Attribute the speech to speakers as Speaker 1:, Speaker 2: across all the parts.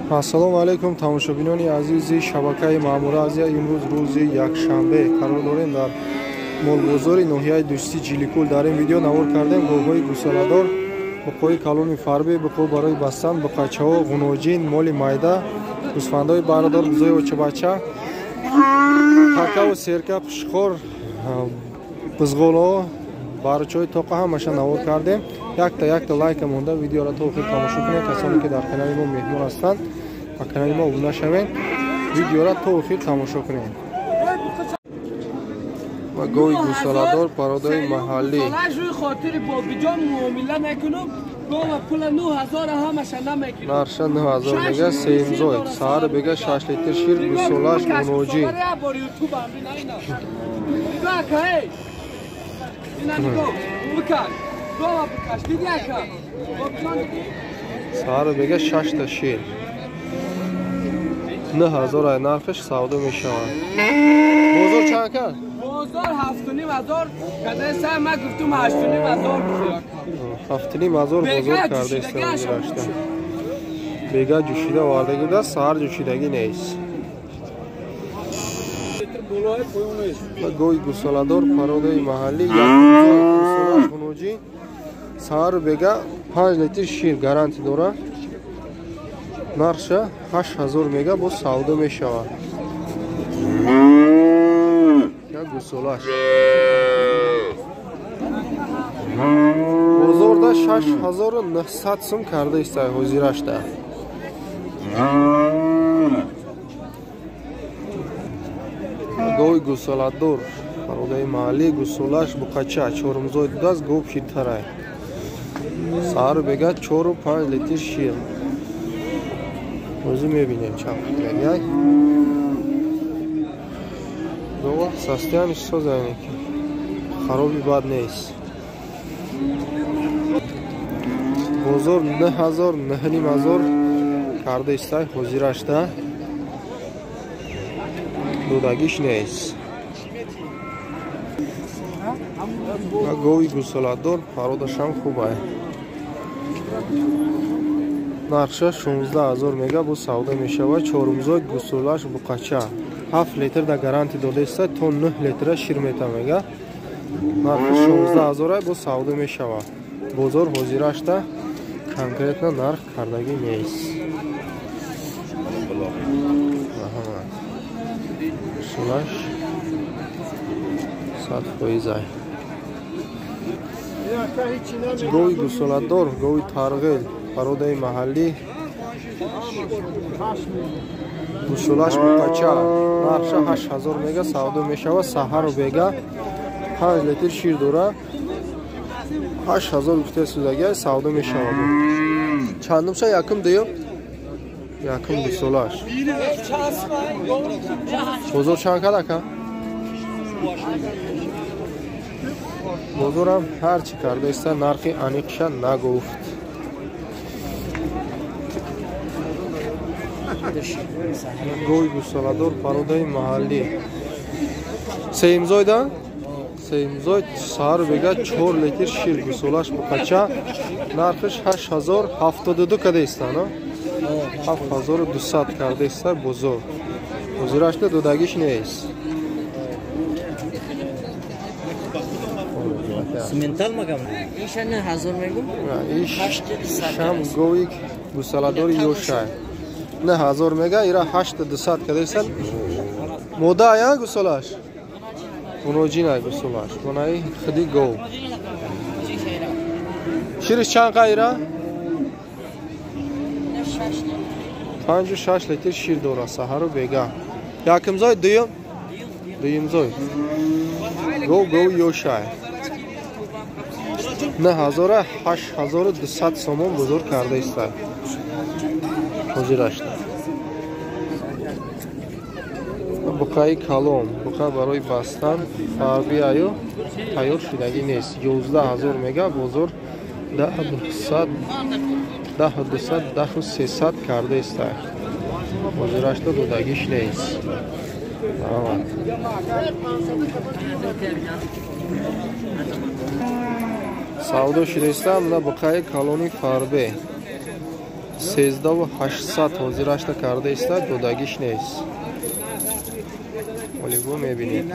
Speaker 1: Ассалому алайкум тамошобинони азизи шабакаи Маъмура Азия. Имрӯз рӯзи якшанбе қарор дорем дар молбозори ноҳияи Дӯстӣ Ҷиликул. Дар ин видео навор кардем говҳои гусоладор, буқои калони фарбе, буқо барои бастан, буқачаҳо, ғуноҷин, моли майда, гӯсфандҳои барадор, бузои очабача, какаву серка, пушхор, бузғолҳо, барчаҳои тоқа ҳамаша навор кардем. Якта якта лайка монда видеоро то охир тамошо кунед. Касоне ки дар канали мо меҳмон ҳастанд, ба канали мо обуна шавед, видеоро то охир тамошо кунед. Ва гови гусоладор пародаи маҳаллӣ. Нарша 9000 мега, сеюмзой, саҳар бега 6 литр шир, гусолаш гуноҷӣ. Саҳар бега 6 та шир. 9000 ай нархаш савдо мешавад. Бозор чанд кард?
Speaker 2: Бозор 7500 каде са ма гуфтум 8500.
Speaker 1: 7500 бозор карда истодашта. Бега ҷӯшида овардагӣ буда, саҳар ҷӯшидагӣ нест. Гови гусоладор пародаи маҳаллӣ, як гусолаш гуноҷӣ, саҳару бега 5 литр шир гаранти дорад. Нархша 8000 мега боз савдо мешавад. Як гусолаш. Бозорда 6900 сум карда истай ҳозирашда. Гови гусоладор пародаи маҳаллӣ, гусолаш буқача, чорумзой дудааст, гов ширтарай. Саҳару бега 4-5 литр шир. Ҳозир мебинем чанд литрагай. Гова состояниш созайне ки хароби бад нест. Бозор 9000, 9500 карда истай ҳозирашда. Додагиш нест. Гови гусоладор пародашам хубай. Нархша 16000 мега бо савдо мешавад. Чорумзой, гусолаш буқача. 7 литр да гаранти додаиста, то 9 литра шир мета мега. Нархи 16000 ай бо савдо мешавад. Бозор ҳозирашда конкретно нарх кардагӣ нест. Гусолаш 100% ай. Гови гусоладор, гови тарғел, пародаи маҳаллӣ, гусолаш буқача, нархша 8000 мега савдо мешавад. Саҳару бега 5 литр шир дора, 8000 гуфта судагиай савдо мешавад. Чандумша? Якум, дуюм? Якум гусолаш. Бозор чанд кард ака? Бозорам ҳар чӣ карда иста, нархи аниқша нагуфт. Гови гусоладор пародаи маҳаллӣ. Сеюмзойда? Сеюмзой саҳару бега 4 литр шир, гусолаш буқача, нархиш 8072 када иста, на? 7200 карда иста бозор. Ҳозирашда додагиш нест.
Speaker 3: Симентал магам? Иша 9000 мегум?
Speaker 1: Ишам гови гусоладори ёшай. 9000 мега, ира 8200 када иста. Мода ая гусолаш? Гуноҷин ай гусолаш. Монаи худи гов. Шириш чанд қа ира? 5-6 литр шир дора саҳару бега. Якумзой, дуюм? Дуюмзой. Гов гови ёшай. 9000 8200 сомон бозор карда истад. Ҳозирашда. Буқаи калон, буқа барои бастан, фарби аю тайёр шудагӣ нест. 11000 мега, бозор 10200, 10200, 10300 карда истад. Ҳозирашда додагиш нест. Савдо шуда истам на буқаи калони фарбе. 13800 ҳозирашта карда иста, додагиш нест. Вале бо мебинед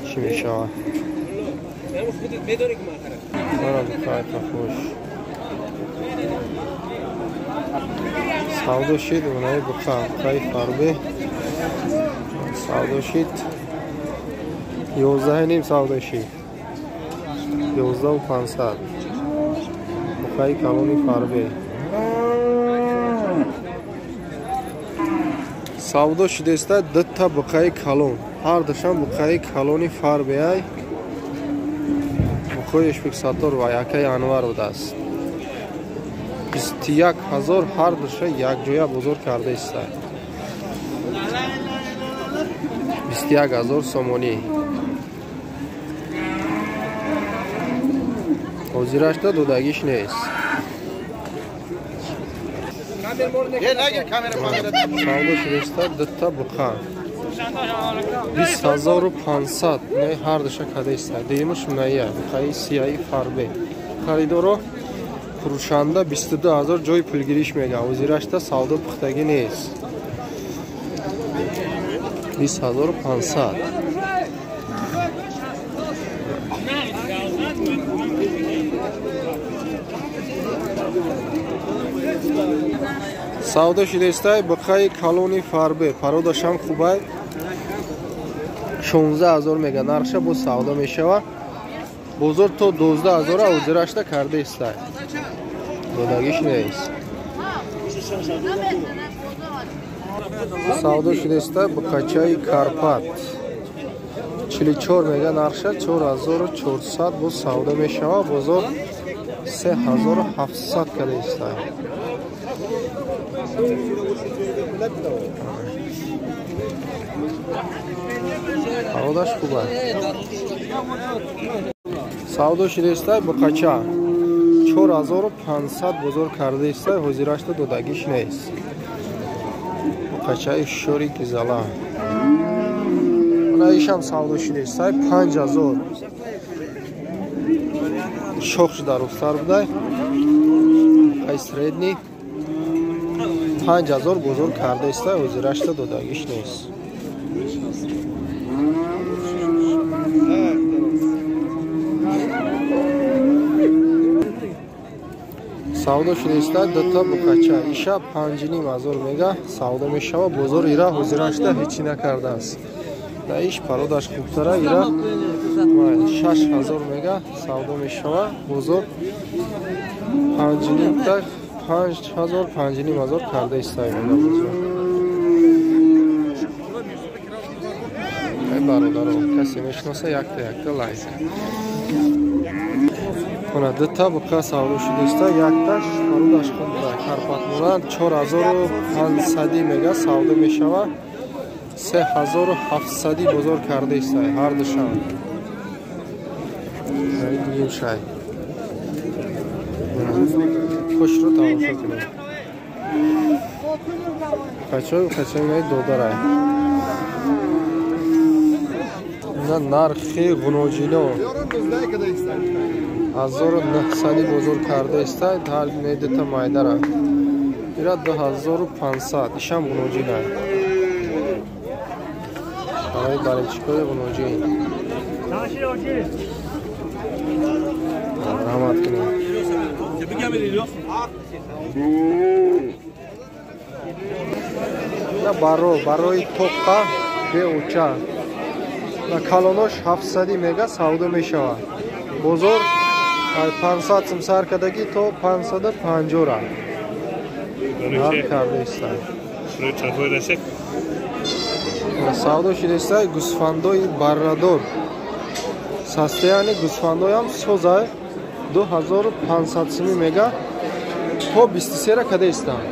Speaker 1: чӣ мешавад. Мана бухайта хуш. Савдо шид, онаи буха, бухаи фарбе. Савдо шид. 11.5 савдо шид. 11500. Бухаи калони фарбе. Савдо шидеста дта бухаи калон. Ҳар душам бухаи калони фарбе ай. Бухои Ишбек Саттор ва якаи Анвар будааст. 21000 ҳар душа якҷоя бозор карда иста. 21000 сомонӣ. Ҳозирашта додагиш нест. Савдо шудеста дта буқа. 20500 не ҳар душа када иста. Дуюмаш ная буқаи сияи фарбе. Харидоро фурӯшанда 22000 ҷои пулгириш мега. Ҳозирашта савдо пухтагӣ нест. 20500. Савдо шудестай буқаи калони фарбе. Пародашам хубай. 16000 мега нархша бо савдо мешава. Бозор то 12000 ҳозирашта карда истай. Додагиш нест. Савдо шудеста буқачаи Карпат. 44 мега нархша 4400 бо савдо мешава. Бозор 3700 карда истай. Пародаш хуб аст. Савдо шудеста буқача 4500 бозор карда иста, ҳозирашта додагиш нест. Буқачаи шори гизала. Ана ишам савдо шудеста 5000. Шох дарустар будай. Буқаи средний 5000 бозор карда иста, ҳозирашта додагиш нест. Савдо шудеста дта буқача. Иша 5500 мега савдо мешава. Бозор ира ҳозирашта ҳечи накардааст. Да иш пародаш хубтара ира 6000 мега савдо мешава. Бозор 5.5 5000 5500 карда истай мега бозор. Ай бародаро, касе мешиноса якта якта лайк. Она дта буқа савдо шудеста, якташ пародаш хуб буда. Карпат монанд 4500 мега савдо мешава. 3700 бозор карда истай ҳар душам. Ай дуюм шай. Хушро тамошо кунед. Қачой қачой най додарай. На нархи ғуноҷино 1900 бозор карда иста, ҳар медета майдара. Ира 2500, ишам ғуноҷина. Барои баречикои ғуноҷин. Раҳмат кунед. На баро, барои тоққа беоча. На калонош 700 мега савдо мешавад. Бозор 500 сум сар кардагӣ то 550 ра. Нарх карда иста. Савдо шудеста гӯсфандои баррадор. Состояни гӯсфандоям созай 2500 суми мега то 23 ра када истанд.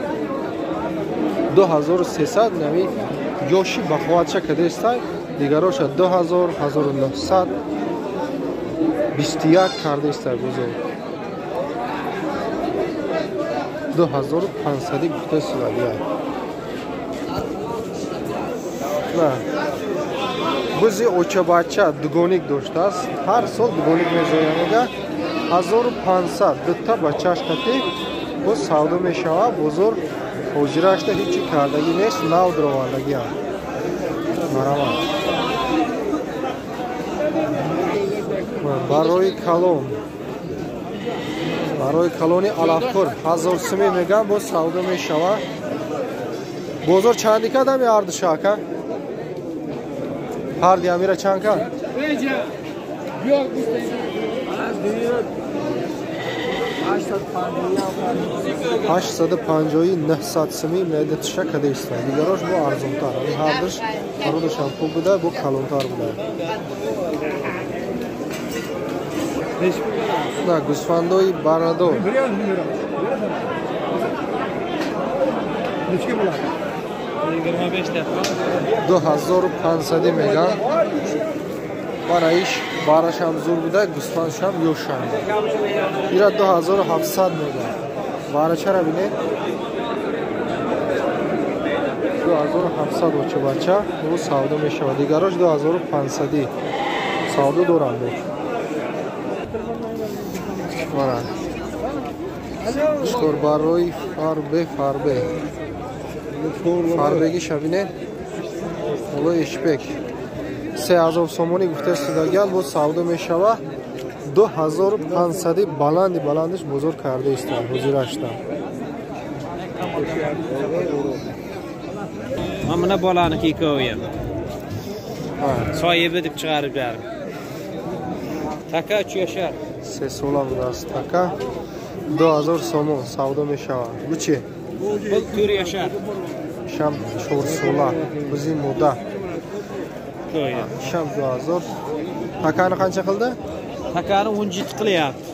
Speaker 1: 2300 нави ёши баховатша када истай, дигароша 2000, 1900, 21 карда истай бозор. 2500 гуфта сулагия. На. Бузи очабача дугоник доштааст. Ҳар сол дугоник мезоя мега. 1500 дута бачааш қати Боз савдо мешавад, бозор ҳозирашта ҳеҷ кардагӣ нест, нав даровардагиам. Марамат. Барои калон. Барои калони алафхӯр 1000 сумӣ мегам, боз савдо мешавад. Бозор чанди кардам я ҳардуша ака? Ҳарди амира чанд кард? 850 900 сумӣ медатиша кадеста. Дигарош бо арзонтар. Ҳардуш пародашам хуб буда, бо калонтар буда. На гӯсфандои барадор. Ду 2500 мегам. Бараиш барашам зур буда, гӯсфандшам ёшам. Ира 2700 мегам. Барачара бинед. 2700 оча бача, ӯ савдо мешавад. Дигарош 2500 савдо доранд. Мана. Штор барои фарбе фарбе. Фарбеги шабинед. Оло ишпек. 3000 сомонӣ гуфта истодагиам, боз савдо мешавад. 2500 баланди баландиш бозор карда истад, ҳозирашта.
Speaker 4: Mana bolaniki ikkovi ham. Sohibi deb chiqarib berdim. Taka 3 yashar.
Speaker 1: 3 sola будааст така. 2000 сомон савдо мешавад. Бу чи?
Speaker 4: Bu 4 yashar.
Speaker 1: Шам 4 сола. Бузи мода. Шам 2000. Такani qancha qildi?
Speaker 4: Takani 17 qilyapti.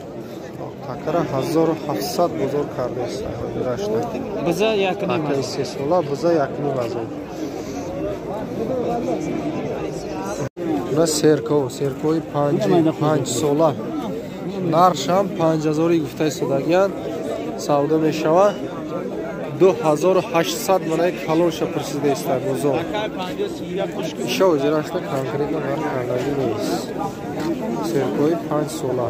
Speaker 1: Takara 1700 bozor karda istad. Ҳозирашта.
Speaker 4: Biza 1.5.
Speaker 1: Така 3 сола, буза 1.5 ҳазор. На серко, серкои 5 сола. Нархшам 5000 гуфта истодагиян. Савдо мешавад. 2800 манаи калонша пурсида истад бозор. Иша ҳозирашта конкретно нарх кардагӣ нест. Серкои 5 сола.